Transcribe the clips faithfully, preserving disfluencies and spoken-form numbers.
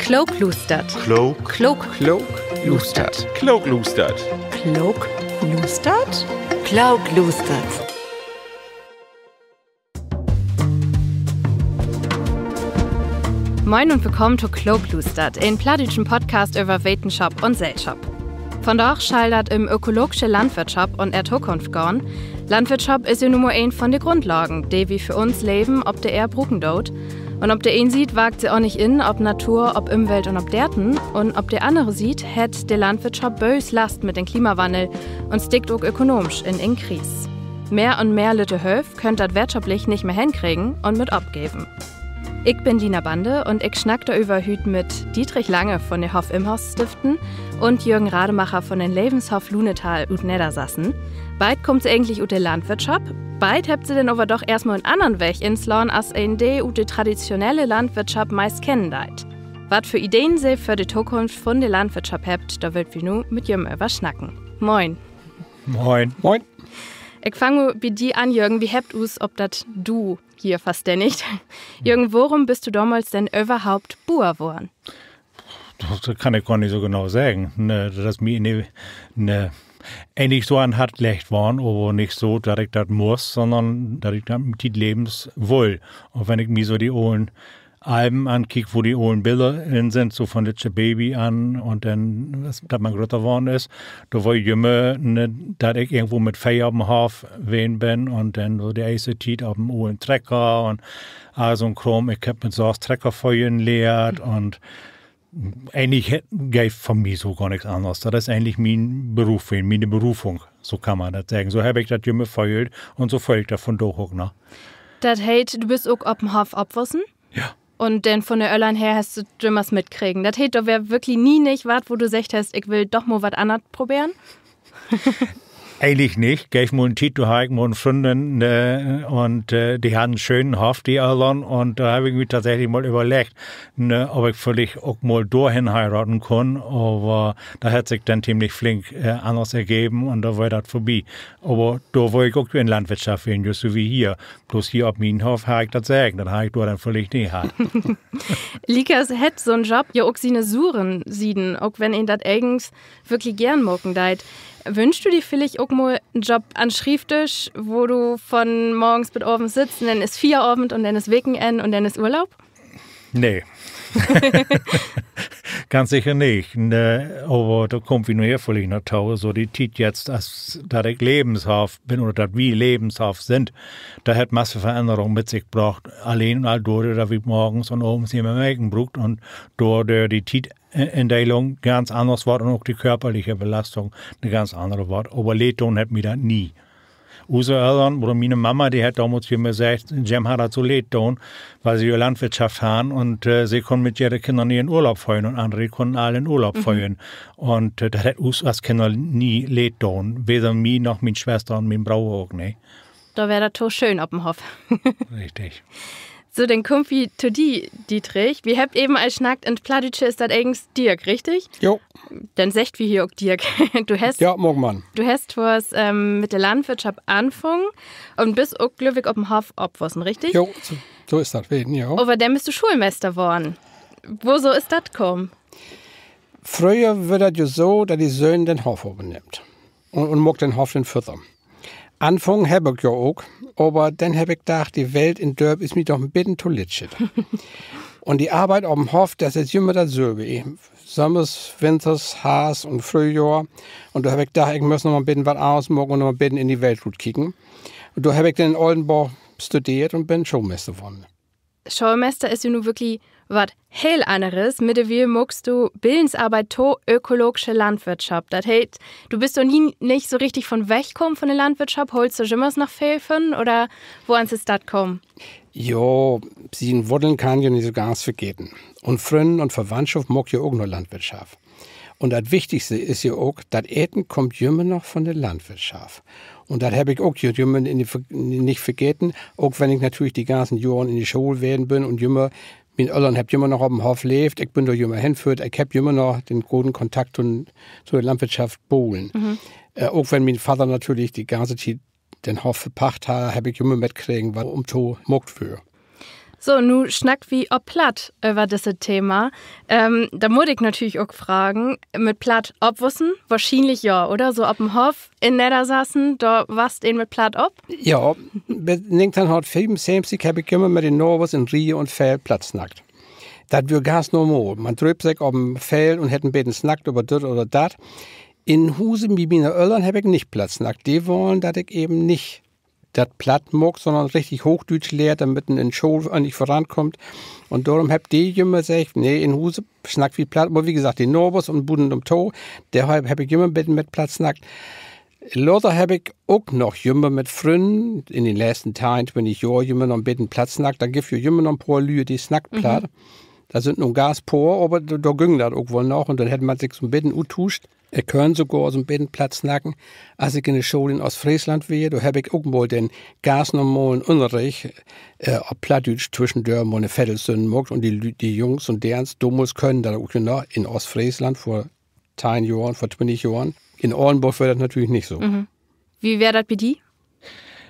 Klookluustert. Klook. Klook. Klookluustert. Klookluustert. Klookluustert. Klookluustert. Moin un willkamen to Klookluustert, en plattdüütschen Podcast över Wetenschop un Sellschop. Vondaag schall dat üm ökoloogsche Landwirtschop un ehr Tokunft gahn. Landwirtschop is ja nu mal een von de Grundlagen, de wi för uns Leven op de Eer bruken doot. Un op de een Siet warkt se ornlich in op Natur, op Ümwelt un op Deerten. Un op de annere Siet hett de Landwirtschop böös Last mit den Klimawannel un stickt ok ökonomisch in en Kries. Mehr un mehr lütte Hööf köönt dat wirtschaftlich nich mehr henkriegen un mööt opgeven. Ik bün Lina Bande un ik snack doröver hüüt mit Dietrich Lange von de Hoff-Imhoff-Stiften un Jürgen Rademacher von den Levenshoff Lunetal ut Neddersassen. Beid kaamt se egentlich ut de Landwirtschop. Beid hebbt se denn aver doch eerstmal en annern Weg inslaan, as een de ut de traditionelle Landwirtschop meist kennen deit. Wat för Ideen se för de Tokunft von de Landwirtschop hebbt, dor wüllt wi nu mit jüm över snacken. Moin. Moin. Moin. Ik fang mal bi di an, Jürgen. Wi hebbt us op dat Du hier verstännigt. Jürgen, worüm büst du domals denn överhaupt Buer worrn? Dat, dat kann ik gor nich so genau seggen. Ne, dat is mi in de, ne, egentlich so an't Hart leggt worrn, aver nich so, dat ik dat muss, sonnern dat ik dat tietlevens wull. Un wenn ik mi so de olen Alben ankiek, wo de olen Biller in sünd, so von lüttje Baby an un denn, dat man grötter worrn is, dor weer jümmer, ne, dat ik irgendwo mit Veeh op 'n Hoff ween bün un denn so de eerste Tiet op en olen Trecker un all so'n Kraam. Ik heff mit söss Trecker föhren lehrt un egentlich he-, geev för mi so gor nix anners. Dat is egentlich mien Beruf ween, miene Berufung, so kann man dat seggen. So heff ik dat jümmer föhlt un so föhl ik dat vondaag ok noch. Dat heet, du büst ok op en Hoff opwussen? Ja. Un denn von de Öllern her hest du jümmers mitkregen. Dat heet, dor weer würklich nie nich wat, wo du seggt hest, ik will doch mal wat anners proberen? Egentlich nich. Geev mal en Tiet, dor harr ik mal en Fründin, ne, un, äh, de harrn en schönen Hoff, de Öllern, un dor heff ik mi tatsächlich mal överleggt, ne, of ik villicht ok mal dorhen heiraten kunn, aver dat hett sik denn teemlich flink, äh, anners ergeven un dor weer dat vörbi. Aver dor wull ik ok in Landwirtschaft ween, jüst so as hier. Bloots hier op mien Hoff harr ik dat Seggen, dat harr ik dor denn villicht nich hatt. Liekers hett so'n Job ja ok siene suren Sieden, ok wenn een dat egens würklich geern maken deit. Wünschst du di villicht ok mal en Job an'n Schrievdisch, wo du von morgens bit avends sittst un denn is Fieravend un denn is Wekenenn un denn is Urlaub? Nee. Ganz seker nich. Ne, aver dor kaamt wi nu ja villicht noch to. So de Tiet jetzt, as dat ik Levenshoff bün oder dat wi Levenshoff sünd, dat hett masse Verännerung mit sik brocht. Alleen al dordör, dat wi morgens un avends nich mehr melken bruukt un dordör de Tietindelung ganz anners warrt un ok de körperliche Belastung 'ne ganz annere warrt. Aver leed doon hett mi dat nie. Use Öllern oder miene Mama, de hett domals jümmer seggt, jem harr dat so leed doon, wiel se jo Landwirtschaft harrn un, äh, se kunn mit ehre Kinner nie in Urlaub föhren un annere kunnen all in Urlaub föhren. Un, äh, dat hett us as Kinner nie leed doon. Weder mi noch mien Swester un mien Broder ok, ne? Dor weer dat to schöön op 'n Hoff. Richtig. So, denn kaamt wi to di, Dietrich. Wi hebbt even al snackt, in't Plattdüütsche is dat egens Diek, richtig? Jo. Denn seggt wi hier ok Diek. Du hest, ja, maak man. Du hest vörst, ähm, mit de Landwirtschaft anfungen un büst ok, glööv ik, op 'n Hoff opwussen, richtig? Jo, so, so is dat ween, ja. Aver denn büst du Schoolmeester worrn. Woso is dat kamen? Fröher weer dat jo so, dat de Söhn den Hoff övernimmt un, un maakt den Hoff denn vörder. Anfungen heff ik jo ok, aver denn heff ik dacht, de Welt in't Dörp is mi doch en beten to lüttjet. Un de Arbeit op'n Hoff, dat is jümmer datsülve. Sömmers, Winters, Harvst un Fröhjohr. Un dor heff ik dacht, ik müss noch mal en beten wat anners maken un noch mal en beten in de Welt rutkieken. Un dor heff ik denn in Oldenborg studeert un bün Schoolmeester worrn. Schoolmeester is ja nu würklich wat heel anneres. Mit de Wiel maakst du Bildungsarbeit to ökoloogsche Landwirtschaft. Dat heet, du büst dor nie, nich so richtig von wegkamen von de Landwirtschaft. Hollst du jümmers noch veel von oder woans is dat kamen? Jo, sien Wuddeln kann 'n jo nich so ganz vergeten. Un Frünnen un Verwandtschaft maakt ja ok noch Landwirtschaft. Un dat Wichtigste is ja ok, dat Eten kummt jümmer noch von de Landwirtschaft. Un dat heff ik ok jümmer in de Ver-, nich vergeten, ok wenn ik natürlich de ganzen Johren in de School ween bün un jümmer, mien Öllern hebbt jümmer noch op 'n Hoff leevt, ik bün dor jümmer henföhrt, ik heff jümmer noch den goden Kontakt to, to de Landwirtschaft bolen. Äh, ok wenn mien Vader natürlich de ganze Tiet den Hoff verpacht harr, heff ik jümmer mitkregen, wat ümto maakt wöör. So, nu snackt wi op Platt över disse Thema. Ähm, dor mutt ik natürlich ok fragen, mit Platt opwussen? Wohrschienlich ja, oder? So op 'n Hoff in Neddersassen, dor wasst een mit Platt op? Ja, bit negenteihnhunnertfiefunsöventig heff ik jümmer mit de Navers in Riege un Feld Platt snackt. Dat weer ganz normal. Man drööp sik op 'n Feld un hett en beten snackt över düt oder dat. In Huse bi miene Öllern heff ik nich Platt snackt. De wullen, dat ik even nich dat Platt maak, sonnern richtig Hoochdüütsch lehrt, dormit een in School örnlich vörankummt. Un dorüm hebbt de jümmer seggt: Nee, in Huse snackt wi Platt. Aver wie geseggt, de Navers un buten ümto, dor heff ik jümmer en beten mit Platt snackt. Later heff ik ok noch jümmer mit Frünnen in de letzten teihn, twintig Johr jümmer noch en beten Platt snackt. Dor gifft jo jümmer noch en poor Lüüd, de snackt Platt. Dat sünd nu en ganz poor, aver dor güng dat ok woll noch. Un denn hett man sik so 'n beten uttuuscht. Ik kunn sogor so 'n beten Platt snacken, as ik in de School in Oostfreesland weer. Dor heff ik ok mal den ganz normalen Ünnerricht op Plattdüütsch twüschendör mal 'ne Veddelsünn maakt. Un de Jungs un Deerns domals könen dat ok noch in Oostfreesland vör teihn Johren, vör twintig Johren. In Ollnborg weer dat natürlich nich so. Wo weer dat bi di?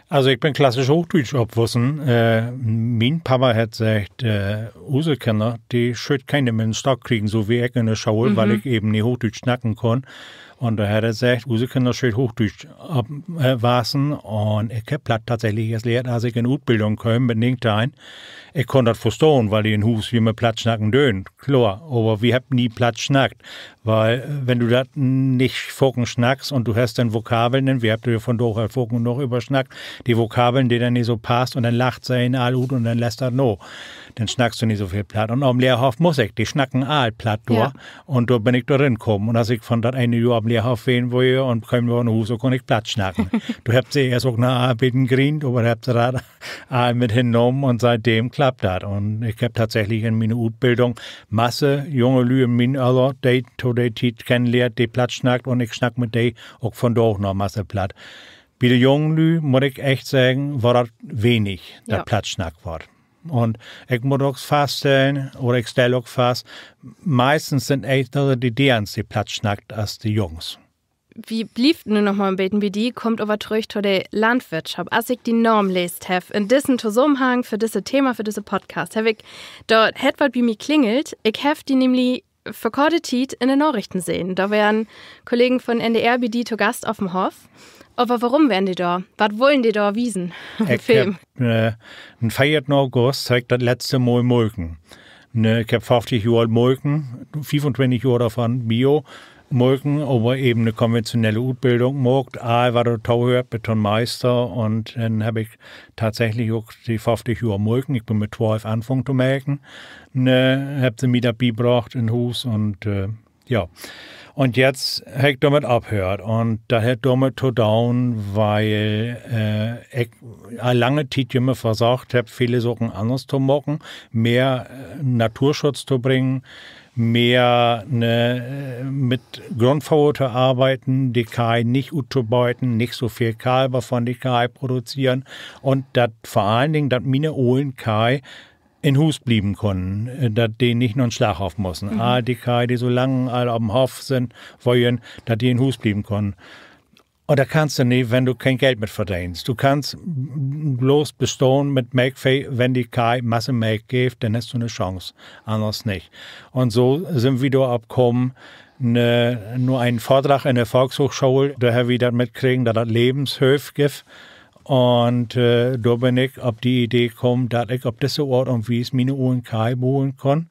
Also, ik bün klassisch hoochdüütsch opwussen. Mien Papa hett seggt, use Kinner, de schüllt keen mit 'n Stock kriegen, so wie ik in de School, wiel ik even nich Hoochdüütsch snacken kunn. Un dor hett he seggt, use Kinner schüllt hoochdüütsch opwassen. Un ik heff Platt tatsächlich eerst lehrt, as ik in Utbildung kööm mit negenteihn. Ik kunn dat verstahn, wiel de in Huus jümmer Platt snacken deen, kloor. Aver wi hebbt nie Platt snackt. Wiel, wenn du dat nich faken snackst un du hest denn Vokabeln, denn, wi hebbt dor vundaag al faken noog över snackt, de Vokabeln, de denn nich so passt, un denn lacht se een all ut un denn leest dat na. Denn snackst du nich so veel Platt. Un op'n Lehrhoff muss ik, de snacken all Platt dor. Un dor bün ik dor rinkamen. Un as ik von dat ene Johr op'n Lehrhoff ween weer un keem weer na Huus, so kunn ik Platt snacken. Dor hebbt se eerst ok noch en beten grient, aver hebbt se dat all mit hinnahmen un sietdem klappt dat. Un ik heff tatsächlich in miene Utbildung masse junge Lüüd in mien Öller, de to de Tiet kennenlehrt, de Platt snackt, un ik snack mit de ok vundaag noch masse Platt. Bi de jungen Lüüd, mutt ik echt seggen, weer dat wenig, dat Platt snackt warrt. Un ik mutt ok faststellen, oder ik stell ok fast, meistens sünd echter de Deerns, de Platt snackt, as de Jungs. Wi blievt nu noch mal en beten bi di, kaamt aver trüch to de Landwirtschop. As ik dien Naam leest heff in dissen Tosamenhang för disse Thema, för disse Podcast, heff ik, dor hett wat bi mi klingelt. Ik heff di nämlich vör korte Tiet in de Narichten sehn. Dor weren Kollegen von N D R bi di to Gast op 'n Hoff. Aver worüm weren de dor? Wat wullen de dor wiesen? Ik heff, en veerten August heff ik dat letzte Mal molken. Ne, ik heff föfftig Johr molken, fiefuntwintig Johr dorvon Bio-Molken, aver even 'ne konventionelle Utbildung maakt, all wat dor tohöört, bit to'n Meister. Un denn heff ik tatsächlich ok de föfftig Johr molken. Ik bün mit twölf anfungen to melken. Ne, hebbt se mi dat bibrocht in Huus un, ja. Un jetzt heff ik dormit ophöört. Un dat hett dormit to doon, wiel ik al lange Tiet jümmer versöcht heff, vele Saken anners to maken, mehr Naturschutz to bringen, mehr, ne, mit Grundfoder to arbeiden, de Keih nich uttobeuten, nich so veel Kalver von de Keih produzeren un dat vör allen Dingen, dat miene olen Keih in Huus blieven kunnen, dat de nich na'n Slachthoff mussen. All de Keih, de so lang al op'n Hoff sünd, weren, dat de in Huus blieven kunnen. Un dat kannst du nich, wenn du keen Geld mit verdeenst. Du kannst bloots bestahn mit Melkveh, wenn de Keih masse Melk geevt, denn hest du 'ne Chance. Anners nich. Un so sünd wi dor op kamen, na enen Vördrag in de Volkshoochschool, dor hebbt wi dat mitkregen, dat dat Levenshööf gifft. Un dor bün ik op de Idee kamen, dat ik op disse Oort un Wies miene olen Keih beholen kunn,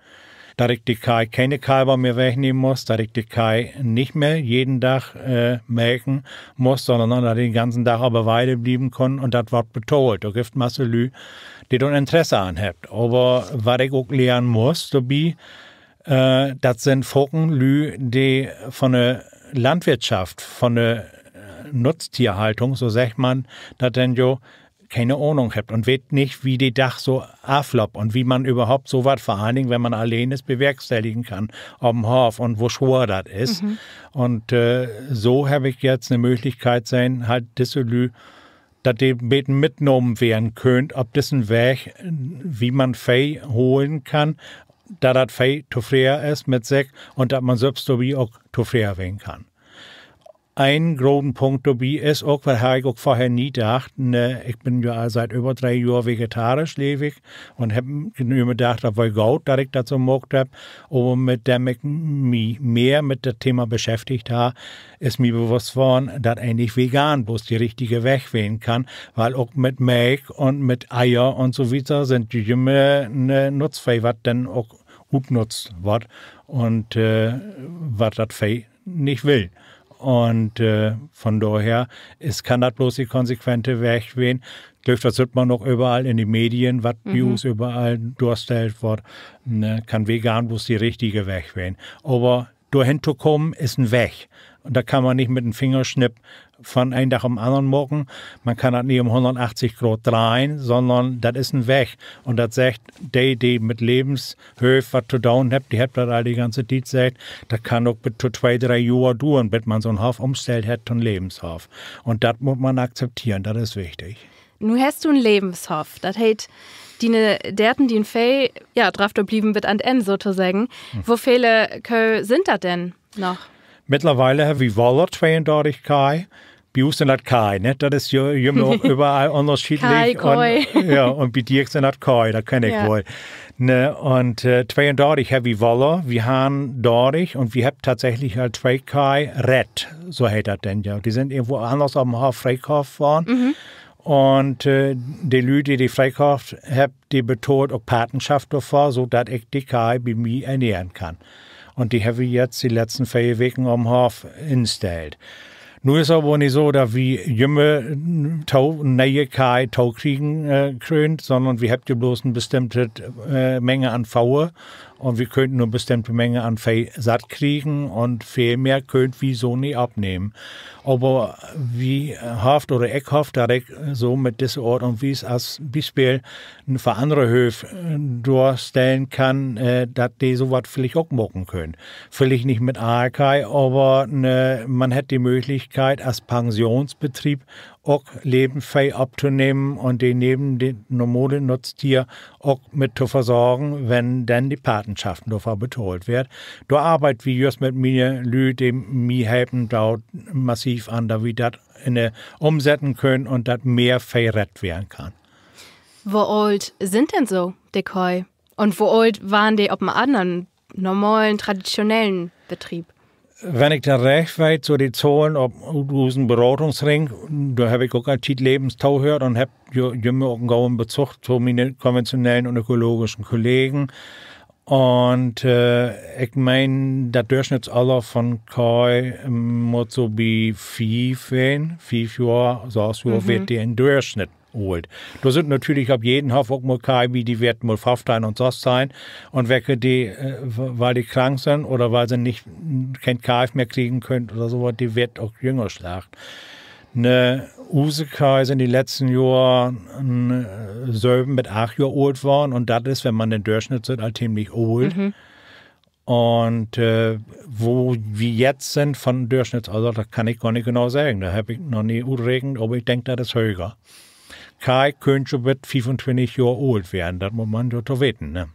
dat ik de Keih kene Kalver mehr wegnehmen muss, dat ik de Keih nich mehr jeden Dag melken muss, sonnern dat de den ganzen Dag op de Weide blieven kunnen un dat warrt betahlt. Dor gifft masse Lüüd, de dor Interesse an hebbt. Aver wat ik ok lehren muss dorbi, dat sünd faken Lüüd, de von de Landwirtschaft, von de Nutztierhaltung, so seggt man dat denn jo, kene Ahnung hebbt un weet nich, wie de Dag so aflöppt un wie man överhaupt so wat, vör allen Dingen, wenn man alleen is, bewerkstelligen kann op'n Hoff un wo swoor dat is. Un so heff ik jetzt 'ne Mööglichkeit sehn, halt disse Lüüd, dat de beten mitnahmen weern köönt op dissen Weg, wie man Veeh holen kann, dat dat Veeh tofreden is mit sik un dat man sülvst dorbi ok tofreden ween kann. Een groten Punkt dorbi is ok, wat harr ik ok vörher nie dacht, ne, ik bün ja al siet över dree Johr vegetarisch, leev ik, un heff nu dacht, dat weer goot, dat ik dat so maakt heff. Aver mit dem ik mi mehr mit dat Thema beschäftigt harr, is mi bewusst worrn, dat egentlich vegan bloots de richtige Weg ween kann, wiel ok mit Melk un mit Eier un so wieter sünd jümmer, ne, Nutzvee, wat denn ok utnutzt warrt un wat dat Vee nich will. Un vondorher is, kann dat bloots de konsequente Weg ween. Ik glööv, dat süht man ok överall in de Medien, wat bi us överall dorstellt warrt, ne, kann vegan bloots de richtige Weg ween. Aver dorhen to kamen is en Weg. Un dat kann man nich mit en Fingersnipp von een Dag op'n annern maken. Man kann dat nich üm hunnertachtzig Graad dreihen, sonnern dat is en Weg. Un dat seggt de, de mit Levenshööf wat to doon hebbt, de hebbt dat al de ganze Tiet seggt, dat kann ok bit to twee, dree Johr duern, bit man so'n Hoff ümstellt hett to'n Levenshoff. Un dat mutt man akzepteren, dat is wichtig. Nu hest du en Levenshoff. Dat heet, diene Deerten, dien Vee, ja, dröfft dor blieven bit an't Enn sotoseggen. Wo vele Köh sünd dat denn noch? Mittlerweile hebbt wi woller tweeundörtig Köh. Bi us sünd dat Köh, ne? Dat is ja jümmer ok överall ünnerscheedlich. Ja, un bi di sünd dat Köh, dat kenn ik woll. Ne, un tweeundörtig hebbt wi woller, wi harrn dörtig un wi hebbt tatsächlich al twee Köh rett, so heet dat denn ja. De sünd irgendwo anners op'n Hoff freeköfft worrn. Un de Lüüd, de de freeköfft hebbt, de betahlt ok Patenschaft dorför, so dat ik de Köh bi mi ernähren kann. Un de hebbt wi jetzt de letzten veer Weken op'n Hoff instellt. Nu is aver nich so, dat wi jümmer to-, ne'e Köh tokriegen köönt, sonnern wi hebbt ja bloots en bestimmte Menge an Foder un wi köönt nur bestimmte Menge an Vee satt kriegen un veel mehr köönt wi so nich opnehmen. Aver wi hofft, oder ik hoff, dat ik so mit disse Oort un Wies as Bispeel för annere Hööf dorstellen kann, dat de so wat villicht ok maken köönt. Villicht nich mit all Köh, aver man hett de Mööglichkeit, as Pensionsbetrieb ok Levenvee optonehmen un de neven de normale Nutztier ok mit to versorgen, wenn denn de Patenschaften dorför betahlt weert. Dor arbeidt wi jüst mit miene Lüüd, de mi helpen doot, massiv an, dat wi dat in de ümsetten köönt un dat mehr Vee rett weern kann. Wo oolt sünd denn so de Köh? Un wo oolt warrn de op en annern, normalen, traditionellen Betrieb? Wenn ik dat recht weet, so de Zahlen op, ut usen Beratungsring, dor heff ik ok al Tietlevens tohöört un heff jümmer ok en goden Bezug to miene konventionellen un ökologischen Kollegen. Un ik meen, dat Dörsnittsoller von Köh mutt so bi fief ween, fief Johr, söss Johr weert de in Dörsnitt oolt. Dor sünd natürlich op jeden Hoff ok mal Köh bi, de weert mal föffteihn un sössteihn. Un wecke de, wiel de krank sünd oder wiel se nich, keen Kalf mehr kriegen köönt oder so wat, de weert ok jünger slacht. Ne, use Köh sünd de letzten Johr söven bit acht Johr oolt worrn un dat is, wenn man den Dörsnitt süht, al teemlich oolt. Un wo wi jetzt sünd von Dörsnitt, also dat kann ik gor nich genau seggen. Dat heff ik noch nie utrekent, aver ik denk, dat is höger. Köh köönt jo bit fiefuntwintig Johr oolt weern, dat mutt man jo to weten, ne?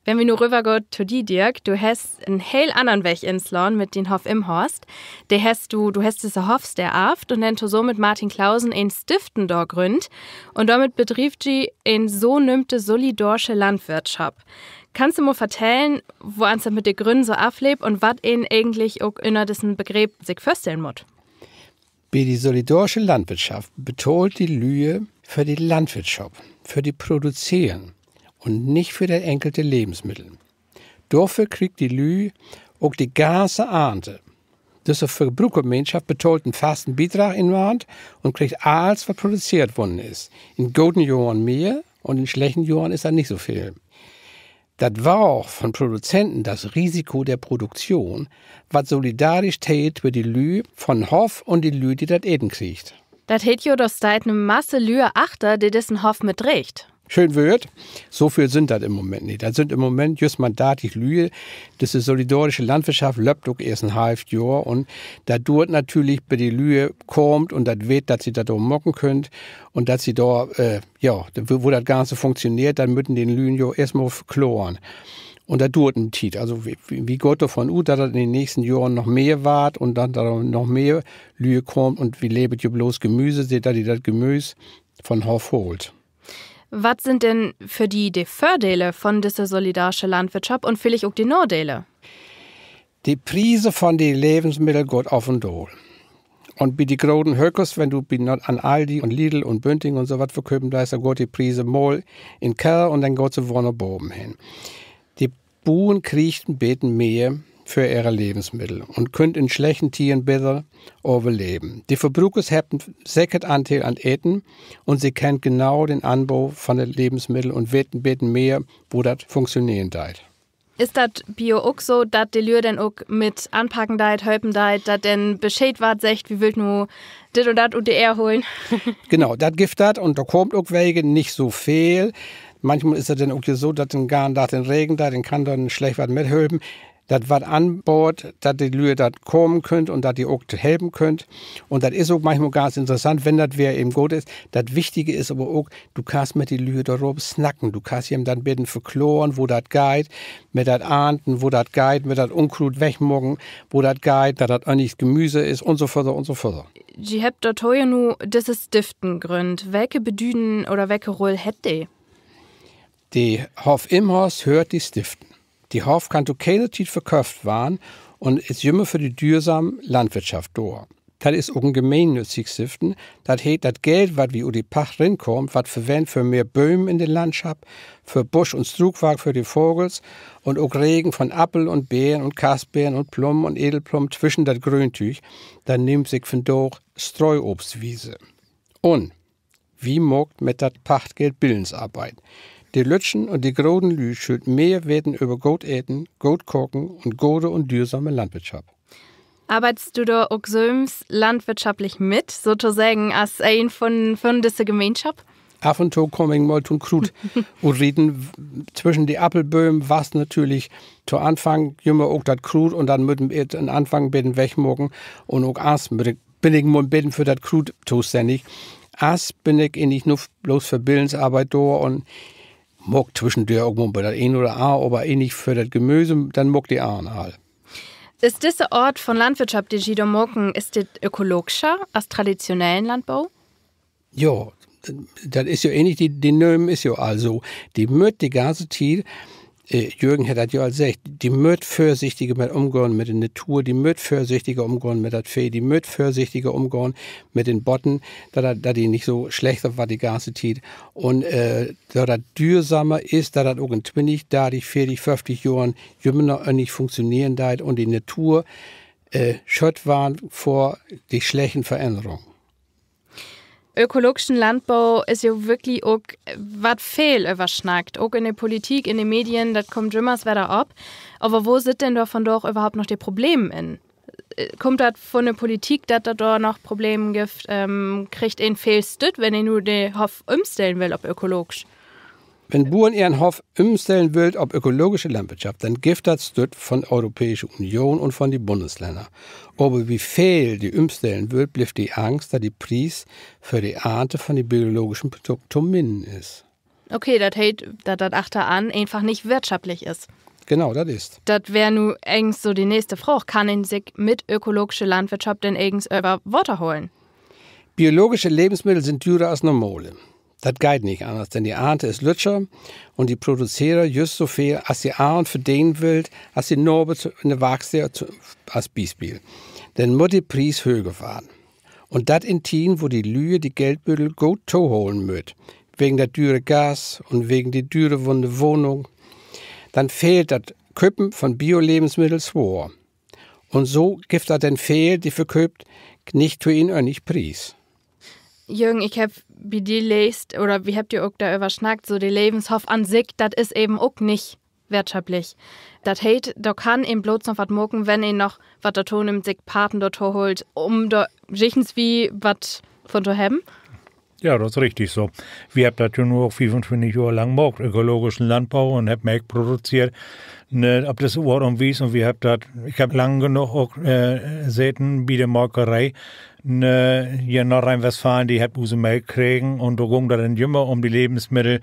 Wenn wi nu rövergaht to di, Dirk, du hest en heel annern Weg inslaan mit dien Hoff Imhorst. De hest du, du hest disse Hoffsteed arvt un denn tosamen mit Martin Clausen en Stiften dor grünnt. Un dormit bedrievt ji en so nöömte solidarsche Landwirtschap. Kannst du mal vertellen, woans dat mit de Grünnen so afleep un wat een egentlich ok ünner dissen Begreep sik vörstellen mutt? Bi de solidarsche Landwirtschaft betahlt de Lüe för de Landwirtschop, för de Produzeren un nich för dat enkelte Levensmiddel. Dorför kriegt de Lüe ok de ganze Arnte. Düsse Verbrukergemeenschaft betahlt en fasten Bidrag in Maand un kriggt allens, wat produzeert worrn is. In goden Johren mehr un in slechten Johren is dat nich so veel. Dat Waag von Produzenten, das Risiko der Produktion, warrt solidarisch deelt för de Lüe von Hoff un de Lüe, de dat Eten kriegt. Dat heet jo, dor steiht 'ne Masse Lüe achter, de dissen Hoff mitdreegt. Schöön Woort. So veel sünd dat in Moment nich. Dat sünd in Moment jüst man dartig Lüe. Disse solidarische Landwirtschaft löppt ok eerst en half Johr un dat duert natürlich, bit de Lüe kaamt un dat weet, dat se dat ok maken köönt un dat se dor, ja, wo dat Ganze funktioneert, dat mööt een den Lüen jo eerstmal verkloren. Un dat duert en Tiet. Also wi, wi, wi gaht dorvon ut, dat dat in de nächsten Johren noch mehr warrt un dat dor noch mehr Lüe kaamt. Un wi levert jo blots Gemüse, so dat de dat Gemüüs von Hoff haalt. Wat sünd denn för di de Vördele von disse solidarsche Landwirtschap un villicht ok de Nadele? De Priese von de Levensmiddel gaht op un daal. Un bi de groten Hökers, wenn du bi, an Aldi un Lidl un Bünting un so wat verköpen deist, dor gaht de Priese mal in Keller un denn gaht se wedder na baven hen. De Buern kriegt en beten mehr för ehre Levensmiddel un köönt in slechten Tieden beter överleven. De Verbrukers hebbt en sekert Andeel an't Eten un se kennt genau den Anbo von de Levensmiddel un weet en beten mehr, wo dat funktioneren deit. Is dat bi jo ok so, dat de Lüe denn ok mit anpacken deit, helpen deit, dat denn Bescheed warrt, seggt, wi wüllt nu dit un dat ut de Eer holen? Genau, dat gifft dat un dor kaamt ok welke, nich so veel. Manchmal is dat denn ok ja so, dat en garen Dag den Regen deit, denn kann dor slecht wat mithelpen. Dat warrt anbaden, dat de Lüe dat kamen köönt un dat de ok helpen köönt. Un dat is ok manchmal ganz interessant, wenn dat Weer even goot is. Dat Wichtige is aver ok, du kannst mit de Lüe doröver snacken. Du kannst jem dat en beten verkloren, wo dat geiht, mit dat Aarnten, wo dat geiht, mit dat Unkruut wegmaken, wo dat geiht, dat dat annig Gemüse is un so vörder un so vörder. Ji hebbt dor twee nu disse Stiften grünnt. Welke Bedüden oder welke Rull hett de? De Hoff Imhoff höört de Stiften. De Hoff kann to kene Tiet verköfft warrn un is jümmer för de dürsam Landwirtschaft dor. Dat is ok en gemeennützig Stiften. Dat heet, dat Geld, wat wi ut de Pacht rinkaamt, warrt verwennt för mehr Bööm in de Landschap, för Busch un Struukwark för de Vagels un ok Regen von Appel un Beern un Kassbeern un Plumm un Edelplumm twischen dat Gröntüüg. Dat nöömt sik vondaag Streuobstwiese. Un wi maakt mit dat Pachtgeld Billensarbeit. De lütten un de groten Lüüd schüllt mehr weten över goot Eten, goot Kaken un gode un dürsame Landwirtschap. Arbeidst du dor ok sülvst landwirtschaftlich mit, sotoseggen as een von, von disse Gemeenschap? Af un to kaam ik mal to'n Kruut utrieten. Twischen de Appelbööm wasst natürlich to Anfang jümmer ok dat Kruut un denn mutt een an'n Anfang beten wegmaken. Un ok as bün ik mal beten för dat Kruut tostännig. As bün ik egentlich nu blots för Billensarbeit dor un maak twischendör ok mal bi dat een oder anner, aver egentlich för dat Gemüse, denn maak ik de anner all. Is disse Oort von Landwirtschap, de ji dor maken, is dit ökologscher as traditionellen Landbo? Ja, dat is ja egentlich, de, de Naam is ja al so. De mööt de ganze Tiet, Jürgen hett dat ja al seggt, de mööt vörsichtiger mit ümgahn mit de Natur, de mööt vörsichtiger ümgahn mit dat Veeh, de mööt vörsichtiger ümgahn mit den Bodden, dat, dat de nich so slecht warrt de ganze Tiet. Un dat dat düürsamer is, dat dat ok in twintig, dartig, veertig, föfftig Johren jümmer noch ordentlich funktioneren deit un de Natur schütt warrn vör de slechten Verännerungen. Ökologischen Landbo is jo würklich ok, wat veel översnackt, ok in de Politik, in de Medien, dat kummt jümmers wedder op. Aver wo sitt denn dor vondaag överhaupt noch de Problemen in? Kummt dat von de Politik, dat dat dor noch Problemen gifft? Kriggt een veel Stütt, wenn een nu de Hoff ümstellen will op ökologsch? Wenn Buern ehren Hoff ümstellen wüllt op ökologische Landwirtschaft, denn gifft dat Stütt von Europääsche Union un von de Bunneslänner. Aver wie veel de ümstellen wüllt, blifft de Angst, dat de Pries för de Arnte von de biologischen Produkte to minnen is. Okay, dat heet, dat dat achteran eenfach nich wirtschaftlich is. Genau, dat is. Dat weer nu egens so de nächste Fraag. Kann een sik mit ökologische Landwirtschaft denn egens över Water holen? Biologische Levensmiddel sünd dürer as normale. Dat geiht nich anners, denn de Arnte is lüttjer un de produzeert jüst so veel, as de Arnt verdenen wüllt, as de Naver in de Warksteed, as Bispeel. Denn mutt de Pries höger warrn. Un dat in Tieden, wo de Lüe de Geldbüdel goot toholen mööt, wegen dat düre Gas un wegen de düre Wohnung, denn fällt dat Köpen von Bio-Levensmiddel swoor. Un so gifft dat denn veel, de verkööpt nich to en örnlichen Pries. Jürgen, ik heff bi di leest, oder wi hebbt ja ok doröver snackt, so de Levenshoff an sik, dat is even ok nich wirtschaftlich. Dat heet, dor kann een blots noch wat maken, wenn een noch wat dorto nimmt, sik Paten dorto hoolt, üm dor jichtenswie wat von to hebben. Ja, dat is richtig so. Wi hebbt dat ja nu ok fiefuntwintig Johr lang maakt, ökologischen Landbo, un hebbt Melk produzeert, ne, op disse Oort un Wies. Un wi hebbt dat, ik heff lang genoog ok seten bi de Molkeree, ne, hier in Nordrhein-Westfalen, de hebbt use Melk kregen un dor gung dat denn jümmer üm de Levensmiddel,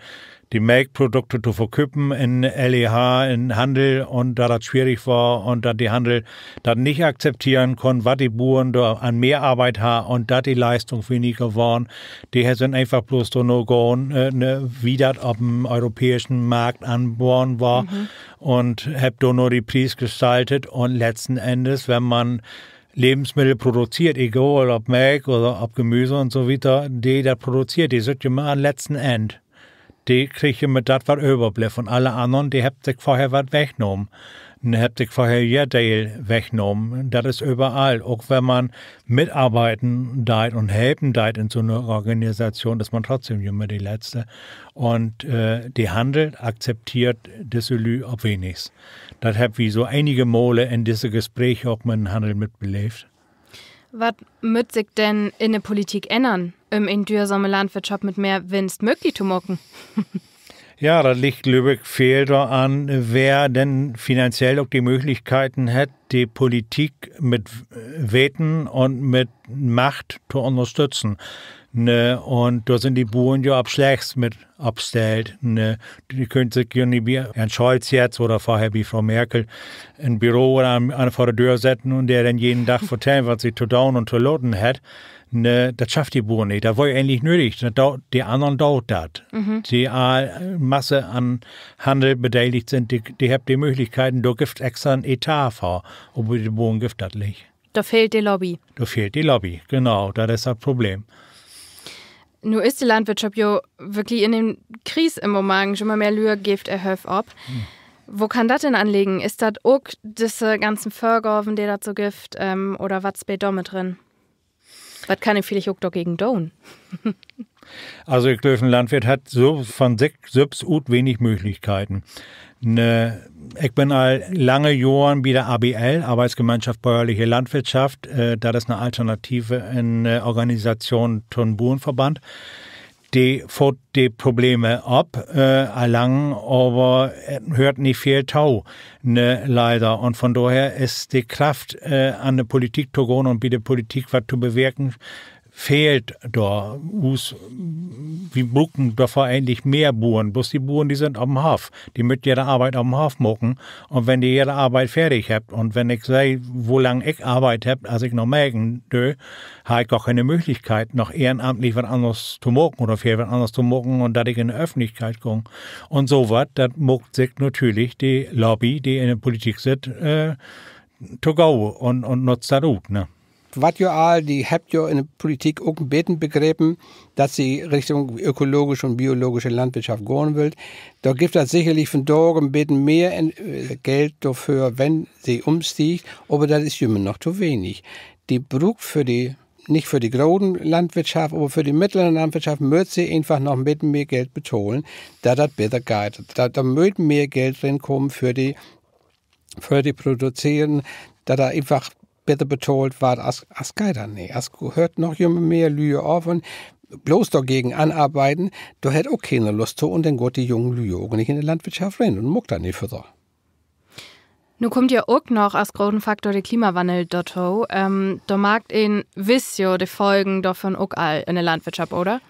de Melkprodukte to verköpen in L E H, in Handel, un dat dat swierig weer un dat de Handel dat nich akzepteren kunn, wat de Buern dor an Mehrarbeit harrn un dat de Leistung weniger worrn. De sünd eenfach blots dorna gahn, äh, ne, wie dat op 'n europääschen Markt anboden weer, un hebbt dor nur de Pries gestaltet. Un letzten Endes, wenn man Lebensmiddel produzeert, egal op Melk oder op Gemüse un so wieter, de dat produzeert, de sünd jümmer an letzten Enn, de kriegt jümmer dat, wat överblifft. Un alle annern, de hebbt sik vörher wat wegnahmen. Ne, hebbt sik vörher ehr Deel wegnahmen. Dat is överall. Ok wenn man mitarbeiden deit un helpen deit in so 'ne Organisation, is man trotzdem jümmer de Letzte. Un, äh, de Handel akzepteert disse Lüüd op wenigst. Dat hebbt wi so enige Male in disse Gespreek ok mit 'n Handel mitbeleevt. Wat mutt sik denn in de Politik ännern, üm en düersame Landwirtschaft mit mehr Winst mööglich to maken? Ja, dat liggt, glööv ik, veel doran, wer denn finanziell ok de Mööglichkeiten hett, de Politik mit Weten un mit Macht to ünnerstütten. Ne, un dor sünd de Buern ja op slechtst mit opstellt, ne. De köönt sik ja nich bi Herrn Scholz jetzt oder vörher bi Fro Merkel in Büro oder an, an, vör de Döör setten un de denn jeden Dag vertellen, wat se to doon un to laten hett. Ne, dat schafft de Buern nich. Dat weer egentlich nödig. Dat do-, de annern doot dat. De all Masse an Handel bedeligt sünd, de, de hebbt de Mööglichkeiten, dor gifft extra 'n Etat för. Aver bi de Buern gifft dat nich. Dor fehlt de Lobby. Dor fehlt de Lobby, genau, dat is dat Problem. Nu is de Landwirtschaft jo wirklich in en Kries in'n Momang, jümmer mehr Lüüd geevt ehr Hööf op. Wo kann dat denn an liggen? Is dat ok disse ganzen Vörgaven, de dat so gifft, ähm, oder wat speelt dor mit rin? Wat kann ik villicht ok dorgegen doon? Also, ik glööv, en Landwirt hett so von sik sülvst ut wenig Mööglichkeiten. Ne, ik bün al lange Johren bi de A B L, Arbeitsgemeinschaft Bäuerliche Landwirtschaft, äh, dat is 'ne Alternative, en, äh, Organisation to'n Buernverband. De faat de Probleme op, äh, al lang, aver, äh, höört nich veel to, ne, leider. Un von dorher is de Kraft, äh, an de Politik to gahn un bi de Politik wat to bewirken, fehlt dor. Us, wi bruken dorför egentlich mehr Buern. Bloots de Buern, de sünd op'n Hoff. De mööt jehr de Arbeit op'n Hoff maken. Un wenn de jehr de Arbeit fertig hebbt un wenn ik seh, wo lang ik arbeidt hebb, as ik noch melken dee, harr ik gor kene Mööglichkeit, noch ehrenamtlich wat anners to maken oder veel wat anners to maken un dat ik in de Öffentlichkeit gung. Un so wat, dat maakt sik natürlich de Lobby, de in de Politik sitt, äh, to gode un, un nutzt dat ut, ne? Wat jo all, de hebbt jo in de Politik ok en beten begrepen, dat se Richtung ökologische un biologische Landwirtschaft gahn wüllt. Dor gifft dat sicherlich vondaag en beten mehr in, äh, Geld dorför, wenn se ümstiegt, aver dat is jümmer noch to wenig. De bruukt för de, nich för de groten Landwirtschaft, aver för de middleren Landwirtschaft mööt se eenfach noch en beten mehr Geld betahlen, dat dat beter geiht. Dat, dor mööt mehr Geld rinkamen för de, för de Produzenten, dat dat eenfach beter betahlt warrt, as, as geiht dat nich. As höört noch jümmer mehr Lüe op un bloots dorgegen anarbeiden, dor hett ok keeneen Lust to un denn gaht de jungen Lüe ok nich in de Landwirtschaft rin un maakt dat nich vörder. Nu kummt ja ok noch as groten Faktor de Klimawannel dorto. Ähm, dor markt een wiss jo de Folgen dorvon ok al in de Landwirtschaft, oder?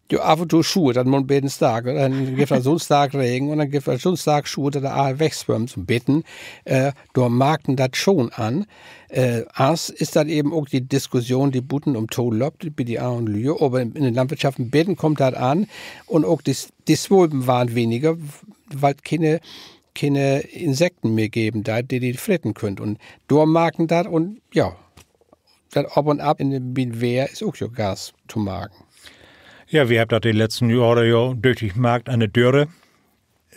Jo, af un to schuert dat mal en beten stark. Denn gifft dat so'n Starkregen un denn gifft dat so'n stark Schuer, dat dat all wegswömmt, so'n beten. Äh, dor markt een dat schon an. Äh, as is dat even ok de Diskussion, de buten ümto löppt, bi de armen Lüe, aver in, in de Landwirtschaft en beten kummt dat an. Un ok de, de Swulven warrt weniger, wiel dat kene, kene Insekten mehr geven deit, de de freten köönt. Un dor markt een dat un, ja, dat Op un Af in de, bi'n Weer is ok jo ganz to marken. Ja, wi hebbt dat de letzten Johre jo düütlich markt an de Döre.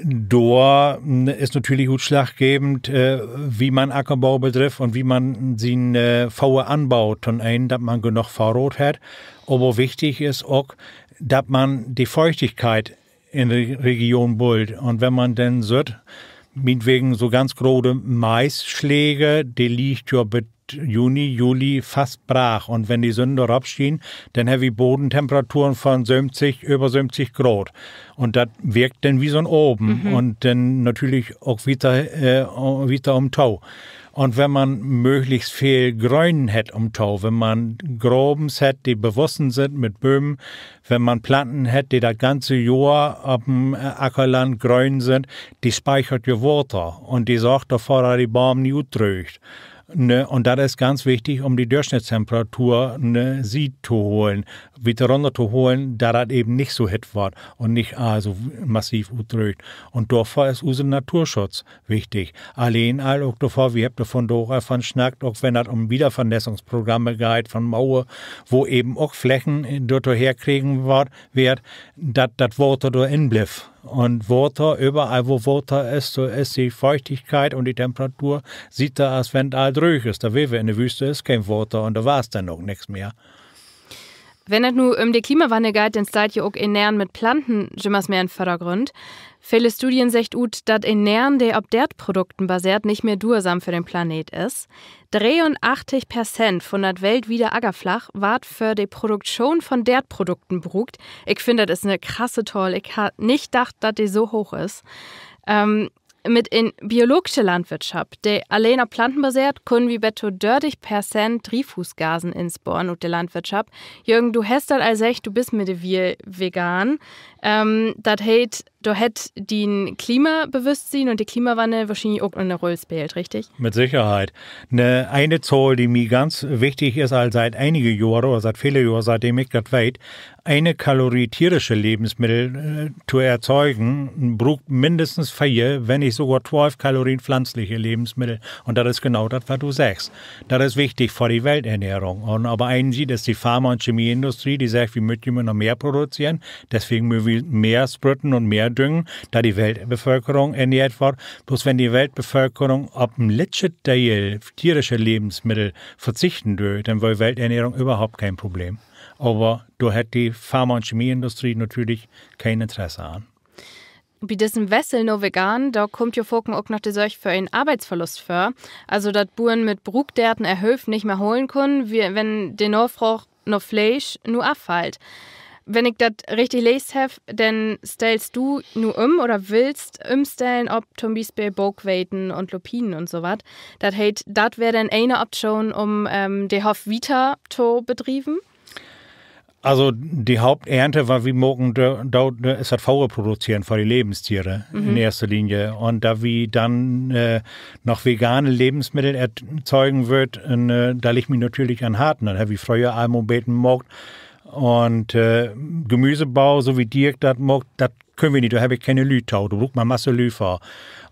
Dor, mm, is natürlich utslaggevend, äh, wo man Ackerbau bedrifft un wo man sien, äh, Foder anbaut. To'n een, dat man genoog Vörraat hett. Aver wichtig is ok, dat man de Feuchtigkeit in de Region behöllt. Un wenn man denn süht, mientwegen so ganz grote Maisschläge, de liggt jo bet Juni, Juli fast braag. Un wenn de Sünn dor op schient, denn hebbt wi Bodentemperaturen von söventig, över söventig Graad. Un dat wirkt denn wie so'n Oven. Un denn natürlich ok wieter, äh, wieter ümto. Un wenn man mööglichst veel Gröön hett ümto, wenn man Gravens hett, de bewussen sünd mit Bööm, wenn man Planten hett, de dat ganze Johr op 'n, äh, Ackerland gröön sünd, de speichert jo Water un de sorgt dorför, dat de Boom nich utdröögt. Ne, un dat is ganz wichtig, üm de Dörsnittstemperatur, ne, sied to holen, wieter rünner to holen, dat dat even nich so hitt warrt un nich, äh, so massiv utdröögt. Un dorför is use Naturschutz wichtig. Alleen al ok dorför, wi hebbt dor vundaag al von snackt, ok wenn dat üm Wiedervernässungsprogramme geiht von Moor, wo even ok Flächen, äh, dorto herkregen warrt, weert, dat dat Water dor in blifft. Un Water, överall wo Water is, dor is de Füchtigkeit un de Temperatur, süht dor, as wenn 't all dröög is. Dor, wo wi in de Wüste is, keen Water un dor wasst denn ok nix mehr. Wenn dat nu üm de Klimawannel geiht, denn steiht ja ok Ernähren mit Planten jümmers mehr in Vördergrund. Vele Studien seggt ut, dat Ernähren, de op Deertprodukten baseert, nich mehr duursam för den Planet is. Dreeunachtzig Perzent vun dat weltwiede Ackerflach warrt för de Produktion von Deertprodukten bruukt. Ik finn, dat is 'ne krasse Tahl. Ik harr nich dacht, dat de so hooch is. Ähm, mit en biologsche Landwirtschap, de alleen op Planten baseert, kunnen wi bet to dörtig Perzent Driefhuusgasen insporen ut de Landwirtschap. Jürgen, du hest dat al seggt, du büst middewiel vegan. Ähm, dat heet, dor hett dien Klimabewusstsien un de Klimawannel wohrschienlich ok 'ne Rull speelt, richtig? Mit Sicherheit. 'Ne, ene Zahl, de mi ganz wichtig is, al siet enige Johre oder siet vele Johr, sietdem ik dat weet: Ene Kalorie tierische Lebensmiddel, äh, to erzeugen, bruukt minnestens veer, wenn nich sogor twölf Kalorien pflanzliche Lebensmiddel. Un dat is genau dat, wat du seggst. Dat is wichtig för de Welternährung. Un op de een Siet is de Pharma- un Chemieindustrie, de seggt, wi mööt jümmer noch mehr produzeren, deswegen mööt wi mehr sprütten un mehr düngen, dat de Weltbevölkerung ernährt warrt. Bloots wenn de Weltbevölkerung op en lüttjet Deel tierische Lebensmiddel verzichten dee, denn weer Welternährung överhaupt keen Problem. Aver dor hett de Pharma- un Chemieindustrie natürlich keen Interesse an. Bi dissen Wessel na vegan, dor kummt jo faken ok noch de Sorg för en Arbeitsverlust vör. Also, dat Buern mit Bruukdeerten ehr Hööf nich mehr holen kunn, wenn de Nafraag na Fleesch nu affallt. Wenn ik dat richtig leest heff, denn stellst du nu üm oder wullt ümstellen op to'n Bispeel Bookweten un Lupinen un so wat. Dat heet, dat weer denn ene Optschoon, üm, ähm, de Hoff wieter to bedrieven? Also, de Haupternte, wat wi maken, dor, dor, dor is dat Foder produzeren för de Levenstiere in eerste Linie. Un dat wi denn, äh, noch vegane Lebensmiddel erzeugen wüllt, un, äh, dat liggt mi natürlich an'n Harten. Dat hebbt wi fröher al mal beten maakt. Un, äh, Gemüsebau, so wie Dirk dat maakt, dat köönt wi nich, dor heff ik kene Lüüd to, dor bruukt man Masse Lüüd för.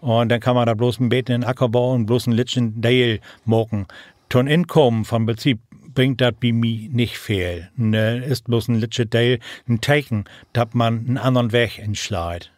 Un denn kann man dat bloots en beten in Ackerbau un bloots en lüttjen Deel maken. To'n Inkamen von Betrieb bringt dat bi mi nich veel. Ne, is bloots en lüttjet Deel, en Teken, dat man en annern Weg insleit.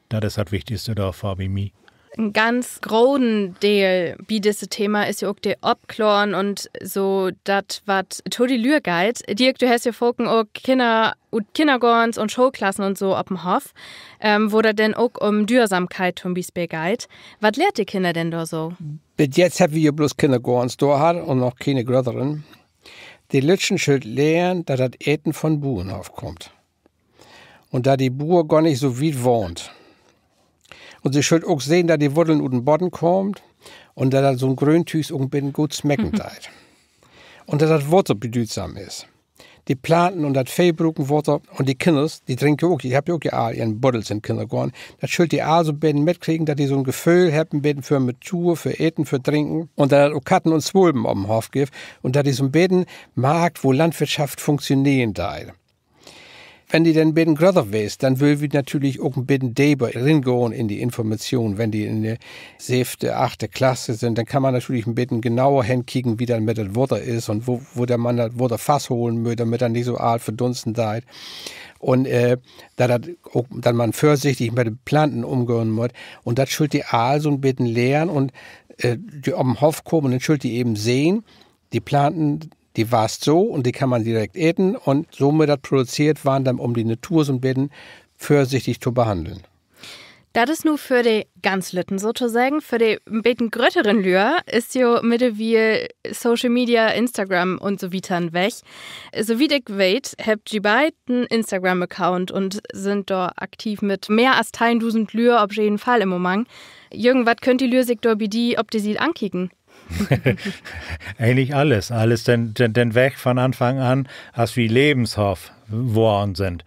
Dat is dat Wichtigste dorför bi mi. En ganz groten Deel bi disse Thema is ja ok de Opkloren un so dat, wat to de Lüer geiht. Dirk, du hest ja faken ok Kinner ut Kinnergoorns un Schoolklassen un so op 'n Hoff, ähm, wo dat denn ok üm Düürsamkeit to'n Bispeel geiht. Wat lehrt de Kinner denn dor so? Bit jetzt hebbt wi ja bloots Kinnergoorns dor hatt un noch kene grötteren. De Lüttjen schüllt lehren, dat dat Eten von'n Buernhoff kummt. Un dat de Buer gor nich so wiet wahnt. Un se schüllt ok sehn, dat de Wutteln ut den Bodden kaamt un dat dat so'n Gröntüügs ok en beten goot smecken deit. Un dat dat Water bedüütsam is. De Planten un dat Veeh bruken Water un de Kinners, de drinkt ja ok, de hebbt ja ok ja all ehren Buddels in'n Kinnergoorn. Dat schüllt de all so'n beten mitkriegen, dat de so'n Geföhl hebbt, en beten för Natur, för Eten, för Drinken. Un dat dat ok Katten un Swulven op 'n Hoff gifft un dat de so'n beten markt, wo Landwirtschaft funktioneren deit. Wenn de denn en beten grötter weest, denn wüllt wi natürlich ok en beten deper ringahn in de Information. Wenn de in de sövte, achte Klasse sünd, denn kann man natürlich en beten genauer henkieken, wo dat mit dat Water is un wo, wo dat man dat Water fastholen mööt, dormit dat nich so all verdunsten deit. Un, äh, dat dat ok, dat man vörsichtig mit de Planten ümgahn mutt. Un dat schüllt de all so'n beten lehren un, äh, de op 'n Hoff kamen, denn schüllt de even sehn, de Planten, de wasst so un de kann man direkt eten un so mutt dat produzeert warrn, denn üm de Natur so'n beten vörsichtig to behanneln. Dat is nu för de ganz Lütten sotoseggen. För de beten grötteren Lüer is jo middewiel Social Media, Instagram un so wieter en Weg. So wiet ik weet, hebbt ji beid en Instagram-Account un sünd dor aktiv mit mehr as teihndusend Lüer op jeden Fall in'n Momang. Jürgen, wat köönt de Lüer sik dor bi di op de Siet ankieken? Egentlich allens. Allens den, den, den Weg von Anfang an, as wi Levenshoff worrn sünd.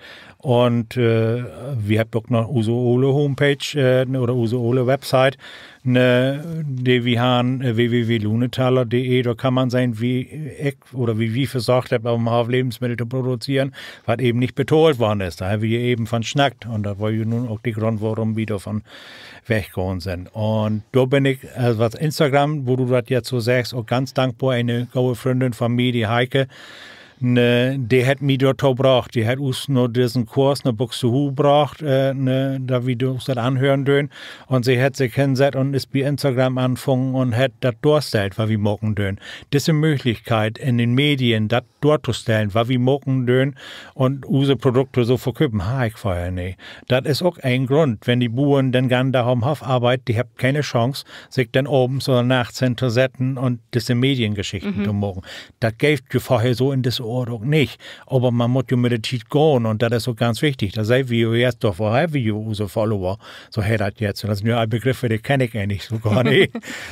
Un wi hebbt ok noch use ole Homepage oder use ole Website, ne, de wi harrn, w w w lunetaler punkt d e, dor kann man sehn, wie ik oder wie wi versöcht hebbt, op 'n Hoff Levensmiddel to produzeren, wat even nich betahlt worrn is. Dor hebbt wi ja even von snackt. Un dat weer ja nu ok de Grund, worüm wi dorvon weggahn sünd. Un dor bün ik, also wat Instagram, wo du dat jetzt so seggst, ok ganz dankbor. Ene gode Fründin von mi, de Heike, ne, de hett mi dorto brocht. De hett us na dissen Kurs na Buxtehude brocht, ne, dat wi us dat anhören döön. Un se hett sik hensett un is bi Instagram anfungen un hett dat dorstellt, wat wi maken döön. Disse Mööglichkeit in den Medien, dat dortostellen, wat wi maken döön un use Produkte so verköpen, harr ik vörher nich. Dat is ok en Grund, wenn de Buern den ganzen Dag op'n Hoff arbeidt, de hebbt kene Chance, sik denn avends oder nachts hentosetten un disse Mediengeschichten to maken. Dat geev dat jo vörher so in disse Oort ok nich. Aver man mutt jo mit de Tiet gahn un dat is ok ganz wichtig. Dat seht wi jo eerst, dorför hebbt wi jo use Follower. So heet dat jetzt. Un dat sünd nu all Begriffe, de kenn ik egentlich so gor nich.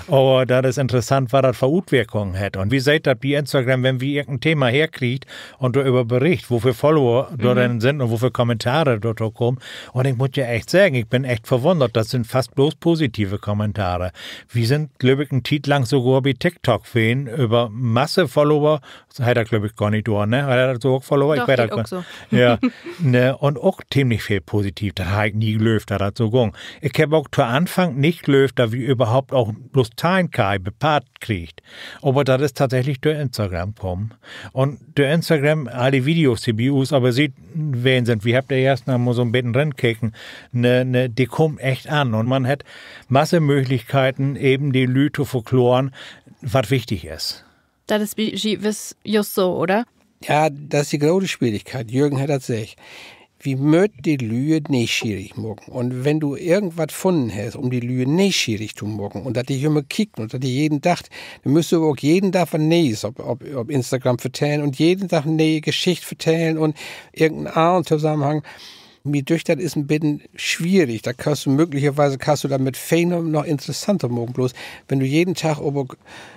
Aver dat is interessant, wat dat för Utwirkungen hett. Un wi seht dat bi Instagram, wenn wi irgend en Thema herkriegt un doröver bericht, woveel Follower dor denn sünd un woveel Kommentare dorto kaamt. Un ik mutt ja echt seggen, ik bün echt verwunnert. Dat sünd fast bloots positive Kommentare. Wi sünd, glööv ik, en Tiet lang sogor bi TikTok ween över Masse Follower. So heet dat, glööv ik, gor nich dor, ne? Heet dat so ok Follower? Ik weet dat gor nich. Ja, ne, un ok teemlich veel positiv. Dat harr ik nie glöövt, dat dat so gung. Ik heff ok to Anfang nich glöövt, dat wi överhaupt ok bloots teihn K bepaat kriegt. Aver dat is tatsächlich dör Instagram kamen. Un dör Instagram, all de Videos, de bi us aver siet ween sünd, wi hebbt de eerst noch mal so'n beten rinkeken, ne, ne, de kaamt echt an. Un man hett Masse Mööglichkeiten, even de Lüüd to verkloren, wat wichtig is. Dat is bi, bi, wiss just so, oder? Ja, dat is de grote Swierigkeit. Jürgen hett dat seggt. Wi mööt de Lüüd neeschierig maken. Un wenn du irgendwat funnen hest, üm de Lüüd neeschierig to maken, un dat de jümmer kiekt un dat de jeden Dag, denn müsst du ok jeden Dag wat Nee'es op, op, op Instagram vertellen un jeden Dag 'n nee'e Geschicht vertellen un irgend en annern Tosamenhang. Mi dücht, dat is en beten swierig. Dat kannst du mööglicherwies, kannst du dat mit Fehn noch interessanter maken. Bloots, wenn du jeden Dag över,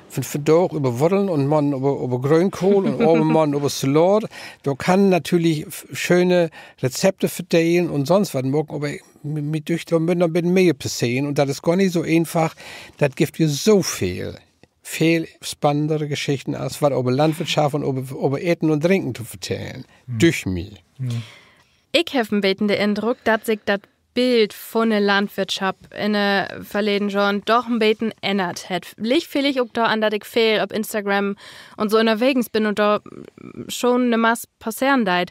van, vandaag över Wutteln un morgen över, över Gröönkohl un övermorgen över Salaat, dor kann natürlich f-, schöne Rezepte verdelen un sonst wat maken, aver mi, mi dücht, dor mutt noch en beten mehr passeren un dat is gor nich so eenfach. Dat gifft ja so veel, veel spannendere Geschichten as wat över Landwirtschaft un över, över Eten un Drinken to vertellen. Dücht mi. Ik heff en beten den Indruck, dat sik dat Bild vun de Landwirtschaft in de verleden Johren doch en beten ännert hett. Liggt villicht ok doran, dat ik veel op Instagram un so ünnerwegens bün un dor schon 'ne Mass passeren deit.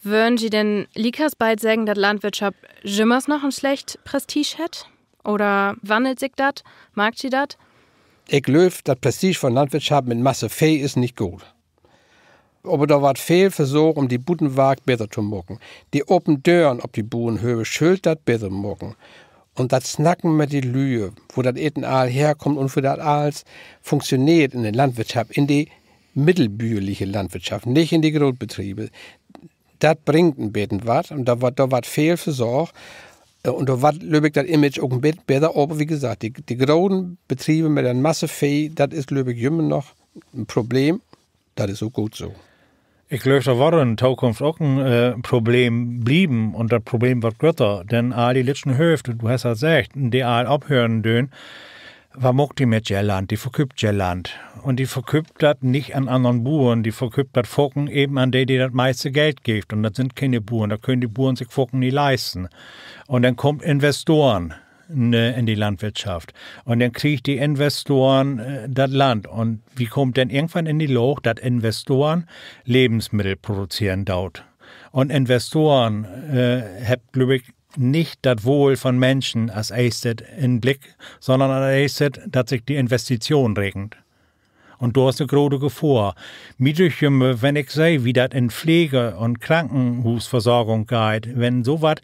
Wörrn ji denn liekers beid seggen, dat Landwirtschaft jümmers noch en slecht Prestige hett? Oder wannelt sik dat? Markt ji dat? Ik glööv, dat Prestige von Landwirtschaft mit Masse Vee is nich goot. Aver dor warrt veel versocht, üm de Butenwark beter to maken. De open Dören op de Burenhööv schüllt dat beter maken. Un dat Snacken mit de Lüe, wo dat Eten all herkummt un wo dat allens funktioneert in de Landwirtschaft, in de middelbüerliche Landwirtschaft, nich in de Grootbetriebe. Dat bringt en beten wat un dor warrt, dor warrt veel versocht. Un dor warrt, glööv ik, dat Image ok en beten beter. Aver wie gesagt, de, de groten Betriebe mit en Masse Vee, dat is, glööv ik, jümmer noch en Problem. Dat is ok goot so. Ik glööv, dat warrt in Tokunft ok en Problem blieven un dat Problem warrt grötter. Denn all de lütten Hööf, du hest dat seggt, de all ophören doot, wat maakt de mit jehr Land? De verkööpt jehr Land. Un de verkööpt dat nich an annern Buern, de verkööpt dat faken even an de, de dat meiste Geld geevt. Un dat sünd kene Buern, dat köönt de Buern sik faken nich leisten. Un denn kaamt Investoren in de Landwirtschaft. Un denn kriegt de Investoren dat Land. Un wi kaamt denn irgendwann in de Laag, dat Investoren Levensmiddel produzeren doot. Un Investoren hebbt, glööv ik, nich dat Wohl von Minschen as eerstet in'n Blick, sonnern as eerstet, dat sik de Investition rekent. Un dor is 'ne grote Gefohr. Mi dücht jümmer, wenn ik seh, wie dat in Pflege- un Krankenhuusversorgung geiht, wenn so wat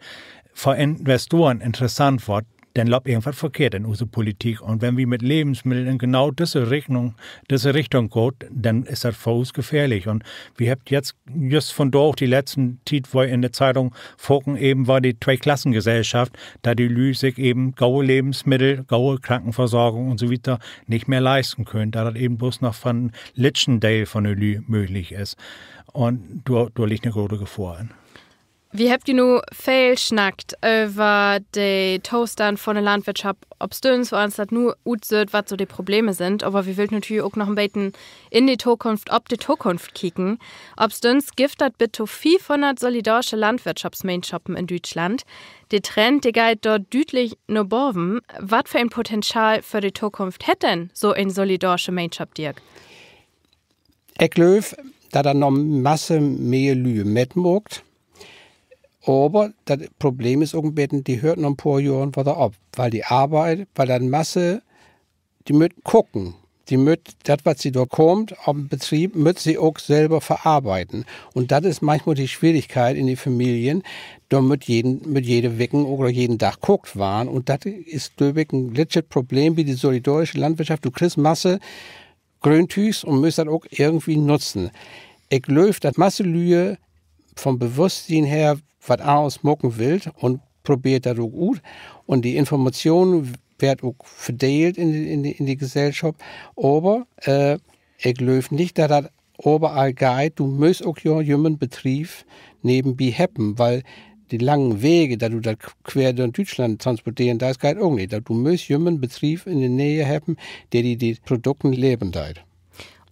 för Investoren interessant warrt, denn löppt irgendwat verkehrt in use Politik. Un wenn wi mit Levensmiddel in genau düsse Richtung, düsse Richtung gaht, denn is dat för us gefährlich. Un wi hebbt jetzt jüst vundaag, de letzten Tiet weer in de Zeitung, faken even weer de Tweeklassengesellschaft, dat de Lüüd sik even gode Levensmiddel, gode Krankenversorgung un so wieter nich mehr leisten köönt, dat dat even bloots noch för en lüttjen Deel von de Lüüd mööglich is. Un dor, dor liggt 'ne grote Gefohr in. Wi hebbt ja nu veel snackt över de Tostand von de Landwirtschaft opstunns, woans dat nu utsüht, wat so de Probleme sünd. Aver wi wüllt natürlich ok noch en beten in de Tokunft, op de Tokunft kieken. Opstunns gifft dat bit to fiefhunnert solidarsche Landwirtschaftsgemeenschappen in Düütschland. De Trend, de geiht dor düütlich na baven. Wat för en Potenzial för de Tokunft hett denn so en solidarsche Gemeenschap, Dirk? Ik glööv, dat dor noch Masse mehr Lüe mitmaakt. Aver dat Problem is ok en beten, de höört na en poor Johren wedder op, wiel de Arbeit, wiel dat Masse, de mööt koken. De mööt dat, wat se dor kaamt op'n Bedrief, mööt se ok sülver verarbeiden. Un dat is manchmal de Swierigkeit in de Familien. Dor mööt jeden, mööt jede Weken oder jeden Dag kookt warrn. Un dat is, glööv ik, en lüttjet Problem bi de solidarsche Landwirtschaft. Du kriggst Masse Gröntüügs un müsst dat ok irgendwie nutzen. Ik glööv, dat Masse Lüe von Bewusstsien her wat anners maken willt un probeert dat ok ut. Un de Information weert ok verdeelt in de, in de, in de Gesellschop. Aver, äh, ik glööv nich, dat dat överall geiht. Du müsst ok jo jümmer en Bedrief nevenbi hebben, wiel de langen Wege, dat du dat quer dör Düütschland transporteren deist, geiht ok nich. Dat du müsst jümmer en Bedrief in de Neeg hebben, de di de Produkten levern deit.